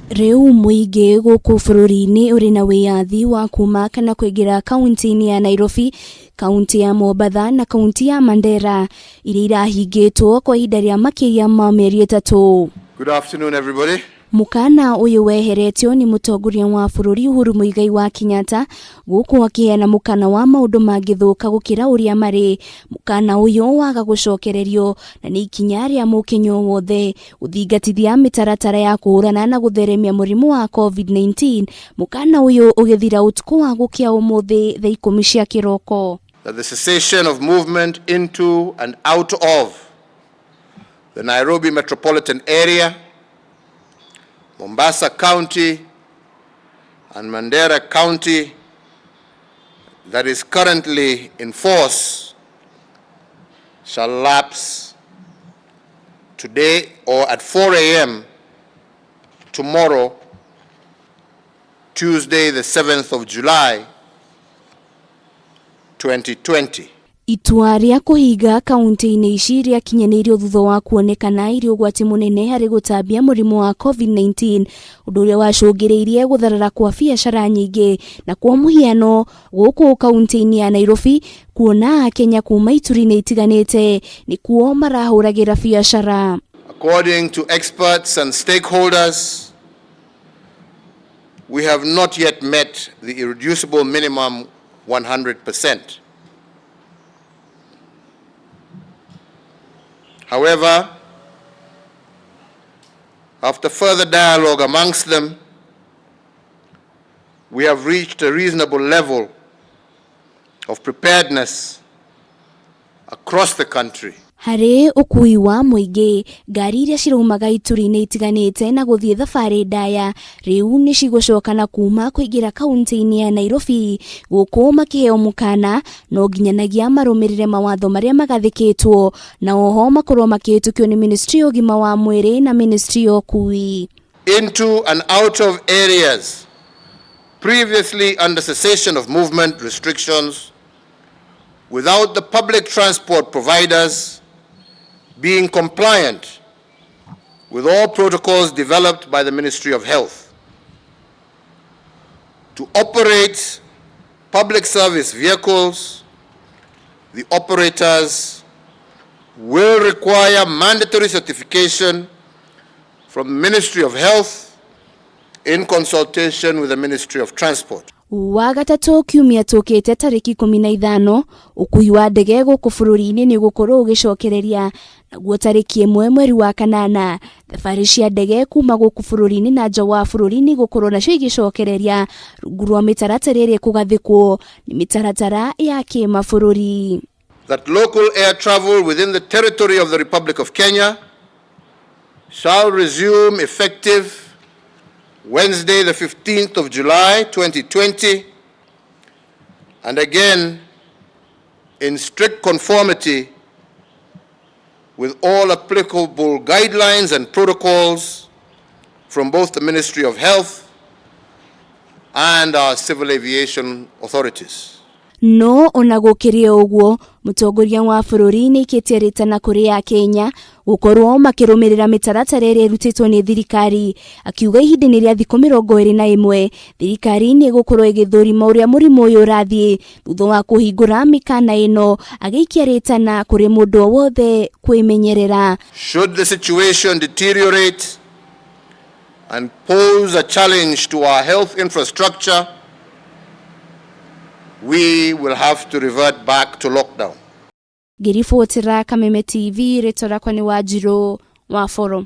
Rĩu mũingĩ gũkũ bũrũri-inĩ ũrĩ na wĩyathi wa kuma kana kũingĩra kaunti-inĩ ya Nairobi, kaunti ya Mombatha na kaunti ya Mandera iria irahingĩtwo kwa ihinda rĩa makĩria ma mĩeri 3. Good afternoon, everybody. Mũkana ũyũ weheretio nĩ mũtongoria wa bũrũri Uhuru Muigai wa Kenyatta gũkũ akĩheana mũkana wa maũndũ mangĩthũka gũkĩra ũrĩa marĩ. Mũkana ũyũ waga gũcokererio na nĩ ikinya rĩa mũkenya o wothe gũthingatithia mĩtaratara ya kũhũrana na gũtheremia mũrimũ wa COVID-19. Mũkana ũyũ ũgĩthira ũtukũ wa gũkĩa ũmũthĩ thaa 10 cia kĩroko. That the cessation of movement into and out of the Nairobi metropolitan area, Mombasa County and Mandera County that is currently in force shall lapse today or at 4 a.m. tomorrow, Tuesday, the 7th of July, 2020. Itua rĩa kũhinga kaunti-inĩ ici rĩakinyanĩirio thutha wa kuonekana irĩ ũgwati mũnene harĩ gũtambia mũrimũ wa COVID-19, ũndũ ũrĩa wacũngĩrĩirie gũtharara kwa biacara nyingĩ, na kwa mũhiano gũkũ kaunti-inĩ ya Nairobi kuona Akenya kuma ituri-inĩ itiganĩte nĩkuo marahũragĩra biacara. According to experts and stakeholders, we have not yet met the irreducible minimum 100%. However, after further dialogue amongst them, we have reached a reasonable level of preparedness across the country. Harĩ ũkui wa mũingĩ, ngari iria ciraumaga ituri-inĩ itiganĩte na gũthiĩ thabarĩ ndaya rĩu nĩ cigũcoka na kuma kũingĩra kaunti-inĩ ya Nairobi, gũkũ makĩheo mũkana no nginyanagia marũmĩrĩre mawatho marĩa magathĩkĩtwo na oho makorwo makĩhĩtũkio nĩ Ministry ya Ũgima wa Mwĩrĩ na Ministry ya Ũkui. Into and out of areas previously under cessation of movement restrictions without the public transport providers being compliant with all protocols developed by the Ministry of Health. To operate public service vehicles, the operators will require mandatory certification from the Ministry of Health in consultation with the Ministry of Transport. Wagatatũ kiumia tũkĩte tarĩki 15, ũkui wa ndege gũkũ bũrũri-inĩ nĩ ũgũkorwo ũgĩcokereria, naguo tarĩki 1 mweri wa kanana thabarĩ cia ndege kuma gũkũ bũrũri-inĩ na nja wa bũrũri nĩ igũkorwo nacio igĩcokereria rungu rwa mĩtaratara ĩrĩa ĩkũgathĩkwo nĩ mĩtaratara ya kĩmabũrũri. That local air travel within the territory of the Republic of Kenya shall resume effective Wednesday, the 15th of July, 2020, and again in strict conformity with all applicable guidelines and protocols from both the Ministry of Health and our civil aviation authorities. No ona gũkĩrĩ ũguo, mũtongoria wa bũrũri nĩ aikĩtie rĩtana kũrĩ Akenya gũkorwo makĩrũmĩrĩra mĩtaratara ĩrĩa ĩrutĩtwo nĩ thirikari, akiuga ihinda-inĩ rĩa thikũ 21 thirikari nĩ ĩgũkorwo ĩgĩthũrima ũrĩa mũrimũ ũyũ ũrathiĩ thutha wa kũhingũra mĩkana ĩno, agĩikia rĩtana kũrĩ mũndũ o wothe kwĩmenyerera. Should the situation deteriorate and pose a challenge to our health infrastructure, we will have to revert back to lockdown. Ngĩribotera Kameme TV, rĩtwa rĩakwa nĩ Wanjirũ wa Boro.